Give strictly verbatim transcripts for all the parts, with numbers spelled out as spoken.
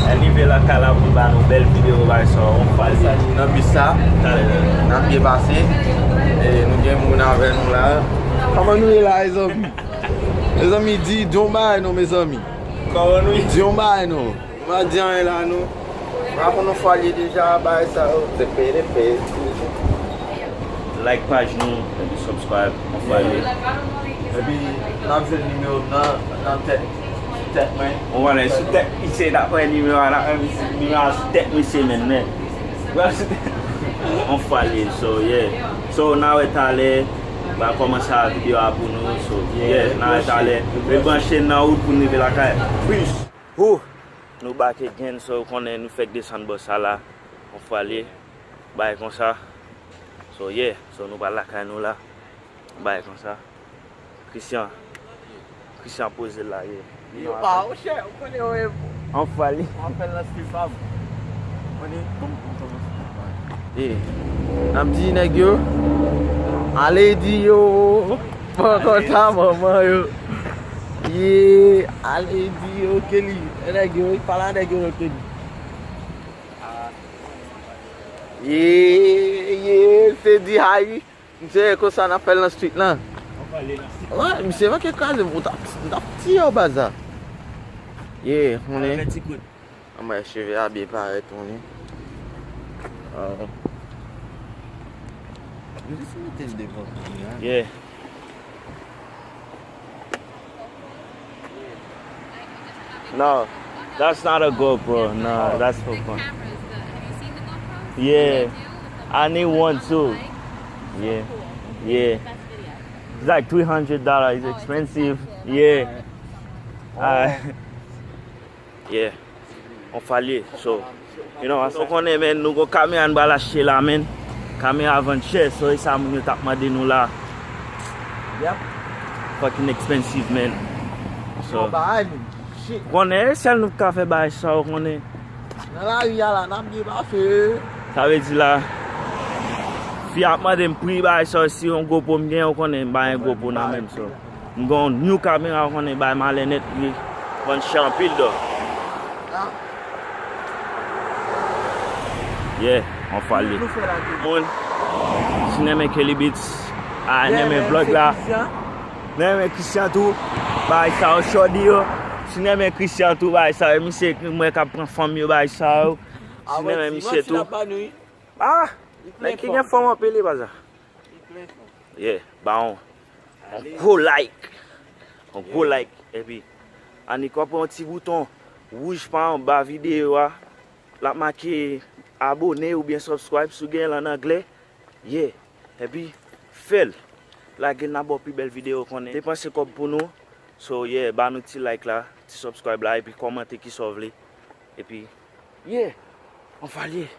Ann rive lakay la pou n ba nou bèl videyo bay sa, on fwa li. Nan bis sa, n ap byen pase. E nou gen moun avè nou la. Kòman nou ye la, mezanmi? Mezanmi, di, di yon bagay non, mezanmi. Kòman nou ye? Di yon bagay non. M pa di anyen la non. M pa konn on fwa li ye deja, bagay sa yo. Se pede, pede. Like paj nou, epi subscribe, on fwa li ye. Epi, n ap jwenn nimewo m nan, nan tèt, sou tèt mwen. Ou konnen, sou tèt misye, n ap wè nimewo a, n ap wè nimewo a sou tèt misye menm, men. On fwa li ye, so, yeah. So, n a wè talè, m a kòmanse a videyo a pou nou, so, yeah, n a wè talè. Rebranche nan wout pou n rive lakay. Peace. Hoo! Nou back again, so, ou konnen nou fèk desann bò sa la. On fwa li ye, bay konsa. So, yeah, so, nou pral lakay nou la. Bay konsa. Christian. Christian poze la, yeah. Yo, pa, monchè, ou konnen yo e bon. On fwa li. Mwen fè l nan stil pa m. Mwen di, koum, koum, koum. Yeah. N ap di nèg yo, ale di yo, pran konta manman yo. Yeah, ale di yo, Kelly. E nèg yo, pale a nèg yo, Kelly. Yeah, yeah, se di hi. Misye, konsa n ap fè l nan street lan. Wè, misye manke kraze m, ou t ap, m t ap tiye w baz la. Yeah, konnen. Anmwey, cheve a byen parèt, konnen. Ah. M jis mete l devan kounye a. Yeah. No, that's not a GoPro. No, that's for fun. Yeah, I need one too. Yeah, yeah. It's like three hundred dollars. It's expensive. Yeah. Alright. Yeah. On fwa li ye, so, you know, ou konnen, men, nou gon kamera n pral achte la, men. Kamera vann chè, so, e sa moun yo t ap mande nou la. Yep. Fucking expensive, man. So, ou konnen, e sèl nou k ka fè bagay sa, ou konnen. Nan lari a la, n ap byen pase. Sa vle di la, fi ap mande m pri bagay sa, si yon GoPro m gen, ou konnen, m pa gen GoPro nan men m, so. M gen yon new kamera, ou konnen bay malè nèt, li vann chè anpil dò. Yeah, on fwa li ye. Moun, si n renmen Kelly Beats, a, n renmen vlog la. N renmen Christian tou, bay sa yo, chòdi yo. Si n renmen Christian tou, bay sa yo. Misye, mwen k ap pran fanm yo, bay sa yo. Si n renmen misye tou. Ah, nèg ki gen fanm anpil, li pa sa. Yeah, ba on, on gwo like. On gwo like. Epi, annik w ap wè yon ti bouton wouj pa anba videyo a. L ap make abone oubyen subscribe si w gen l ann anglè. Yeah. Epi, fè l. Lage l, n a ba w pi bèl videyo, konnen. Depanse kòb pou nou. So, yeah, ba nou ti like la, ti subscribe la, epi kòmante kisa w vle. Epi, yeah, on fwa li ye.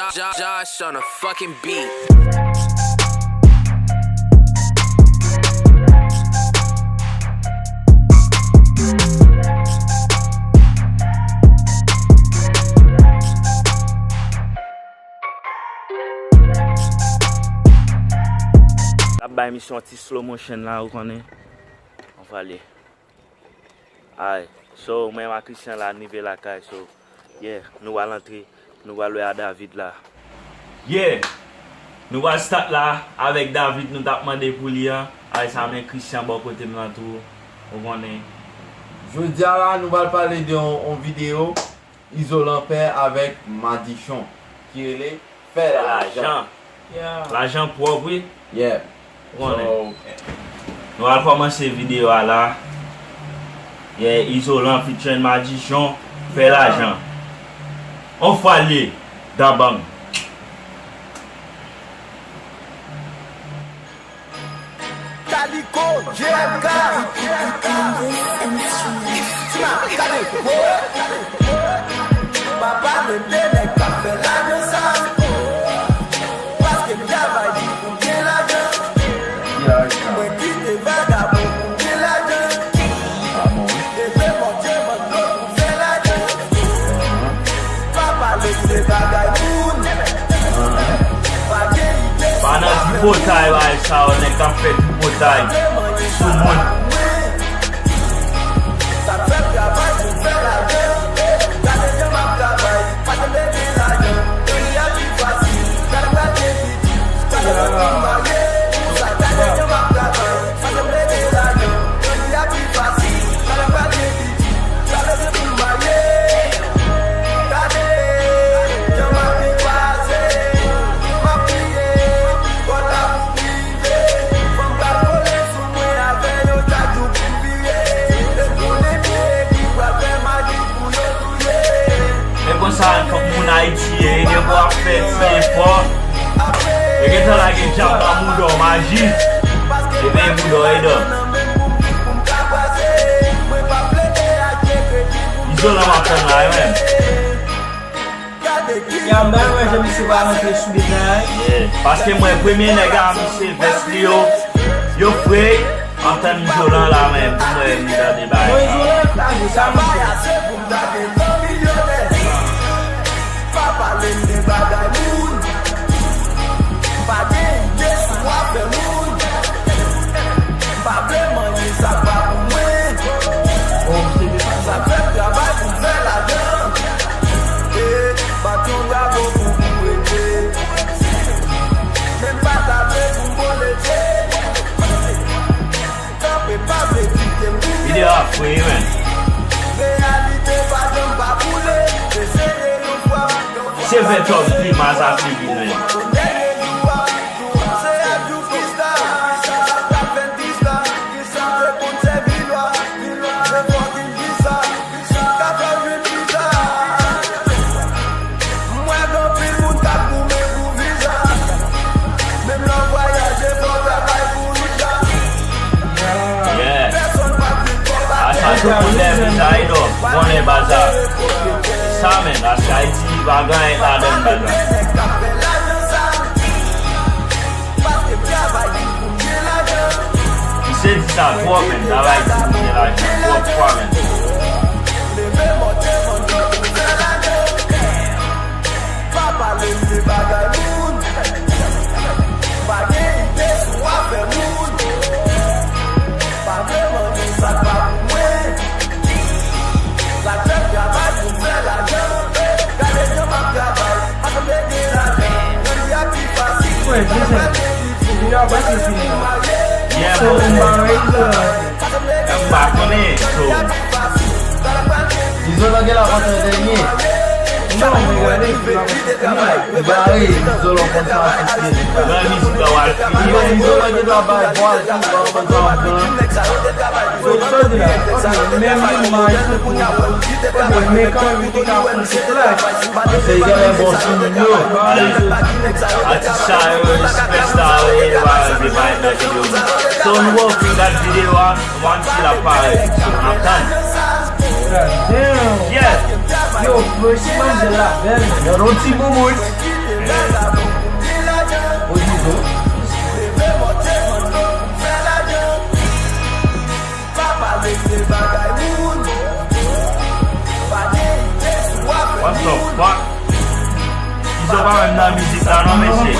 Josh on a fucking beat. Ap bay misyon ti slow motion la, ou konnen. On fwa li ye. Ay, so, mwen ak Christian la, n rive lakay, so, yeah, nou pral antre, nou pral wè a David la. Yeah! Nou pral start la avèk David nou t ap mande pou li an. Ay, sa men Christian bò kote m nan tou, ou konnen. Jodi a la, nou pral pale de yon, yon videyo Izolan fè avèk Madichon ki rele Fè lajan. Lajan. Yeah. Lajan pwòp, wi. Yeah. Ou konnen. So, nou al kòmanse videyo a la. Yeah, Izolan featuring Madichon, Fè lajan. On fwa li ye, dan bang. Kaliko, J M K. Tima, gade, wo. Papa, men de nèg k ap fè lajan sa. Paske m travay pou m gen lajan. Mwen kite vagabon pou m gen lajan. Leve manje, vann dlo pou m fè lajan. Papa, men se bagay Tripotay bagay sa yo, nèg k ap fè tripotay sou moun. E konsa, fòk moun Ayiti ye, gen pou ap fè ti efò. E gentan lage djab nan mouda w, maji. E ben mouda w, e dò. Izolan m ap tann la, wi, menm. Ya, m bay wè jan misye va rantre sou bit la, wi. Yeah. Paske mwen, premye nèg a, misye vès li yo, yo fre, antann izolan la, men pou mwen, m gade bagay sa. Mwen izolan kraze, sa misye. Pa pale m de bagay moun. Pa gen ide sou afè moun. Pa vle manje sa pa pou mwen. Sa fè travay pou fè lajan. Eh, bat yon bravo pou pou rete. Men pa ta vle pou m bolete. Kanpe pa vle kite m. Videyo a fre, men. Reyalite pa janm pa boule. Eseye yon fwa. Se vè tòp grimas a figi, men. Yeah. Asa tou moun lè viza e dò. Konnen baza. Sa men, aske Ayiti pa gen anyen ladan bagay. Misye di sa twòp, men travay di pou gen lajan twòp fwa, men. Pa pale m de bagay moun. Pa gen ide sou afè moun. Pa vle manje sa k pa pou mwen. Yeah, bro. M pa konnen, so. Izolan gen la pa fè dènye. Non, men gade, Gade, Izolan konn sa atis li. Nan mizik la, w al fini. Izolan gen dwa bay vwa l tou, w ap konn sa w ap pran. Sot sòti la. Ok, men moun manje pou men kòman li te ka fè tout la. Se genlè bon sou moun yo. Atis sa yo, espès sa yo, yo pa vle parèt nan videyo. So, nou wè w fin gad videyo a, nou pa konn si l ap parèt. So, n ap tann. Yeah. Yo, bro, si manzè la bèl. Yo, non ti boubout. Odizo. What the fuck? Izo pa menm nan mizik la non, mesye.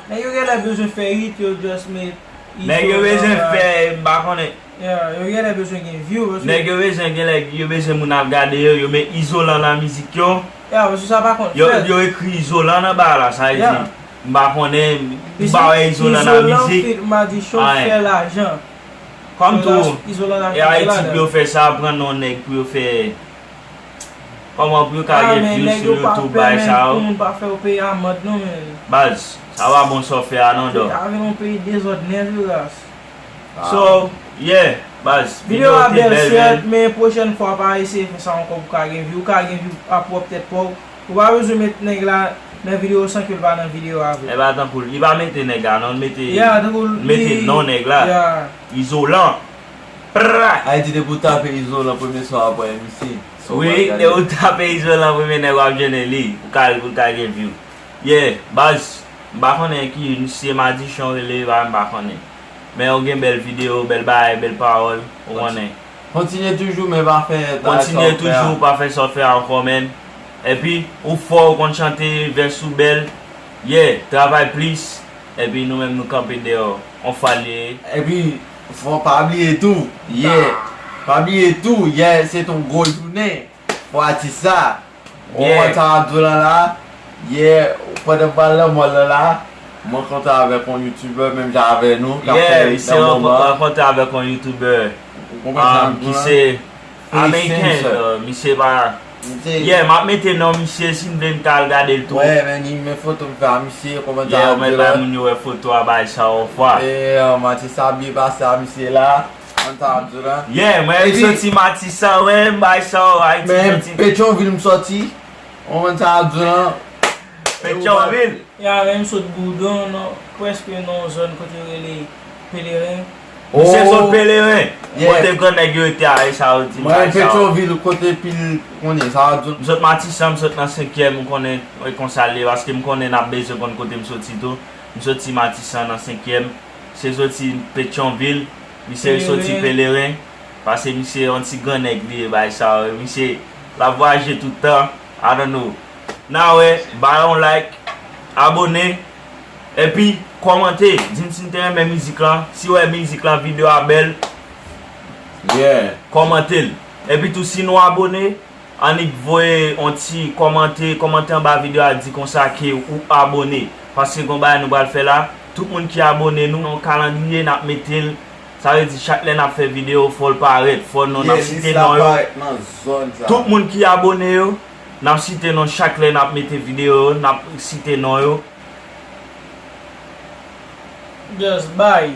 Nèg yo genlè bezwen fè hit, yo just met Nèg yo bezwen fè, m pa konnen. Yeah, yo genlè bezwen gen view, paske nèg yo bezwen genlè, yo bezwen moun ap gade yo, yo met Izolan nan mizik yo. Yeah, paske sa pa konn fèt. Yo ekri Izolan nan bagay la, sa vle di, m pa konnen, m pa wè Izolan nan mizik. Izolan feat Madichon fè lajan. Kòm tou, e Ayiti pou yo fè sa, pran non nèg pou yo fè. Kòman pou yo ka gen view sou YouTube, bagay sa yo? Pou moun pa fè yo peye amand non, men. Baz, sa pa bon sa w fè a non, dò. Avè yon peyi dezòd nèt, wi, ras. So, yeah, baz, videyo a bèl, sèt, men pwochèn fwa pa eseye fè sa ankò pou ka gen view. Ou ka gen view a pwòp tèt pa w. Ou pa bezwen met nèg la nan videyo san ke l pa nan videyo avè w. E pa tankou li pa mete nèg la non, li mete, li mete non nèg la. Izolan. Pra! Ayiti depi w tape Izolan premye swa w ap wè misye. Wi, depi w tape Izolan premye nèg w ap jwenn li. Pou ka, pou ka gen view. Yeah, baz, m pa konnen ki, se Madichon rele, m pa konnen. Men ou gen bèl videyo, bèl bagay, bèl pawòl, ou konnen. Kontinye toujou, men pa fè, kontinye toujou, pa fè sa w fè a ankò, men. Epi ou fò, ou konn chante, vès ou bèl. Yeah, travay plis. Epi nou menm nou kanpe dèyè w. On fwa l ye. Epi fò pa bliye tou. Yeah. Pa bliye tou, yeah, se t on gwo jounen pou atis sa. Ou konprann sa m ap di w lan la? Yeah, pandan m pral nan mòl lan la, m rankontre avèk yon youtubè menm jan avè nou k ap fè nan moman. Rankontre avèk yon youtubè ki se American. Misye pa. Yeah, m ap mete non misye si n vle n ka al gade l tou. Wè, men ni men foto m fè a misye, kòman sa ap di la? Bay moun yo wè foto a, bay sa yon fwa. E, Matissa byen pase a misye la. Kòman sa ap di la? Yeah, mwen m soti Matissa, wè, m bay sa yon Ayiti soti. Men Petyonvil m soti. Kòman sa ap di la? Petyonvil. Ya, men m sot Boudon, nan, prèske nan yon zòn kote yo rele Pelerin. Misye sot Pelerin. Kote gran nèg yo rete a, e sa yo di. Mwen Petyonvil, kote pil konnen, sa yo di. M sot Matisan, m sot nan senkyèm, ou konnen, e konsa l ye, paske m konnen n ap bezwen konn kote m soti tou. M soti Matisan nan senkyèm. Misye soti Petyonvil. Misye soti Pelerin. Paske misye yon ti gran nèg li ye, bay sa yo. Misye, l ap vwayaje tout tan. I don't know. N a wè, bay yon like, abone, epi kòmante. Di n si n te renmen mizik lan. Si w wè mizik lan, videyo a bèl, kòmante l. Epi tou, si nou abone, annik voye yon ti kòmante, kòmante anba videyo a, di konsa ke ou abone. Paske gon bagay nou pral fè la. Tout moun ki abone nou, yon kalandriye n ap mete l. Sa vle di chak lè n ap fè videyo, fò l parèt, fò non, n ap site non yo. Tout moun ki abone yo, n ap site non chak lè n ap mete videyo yo, n ap site non yo. Just bay.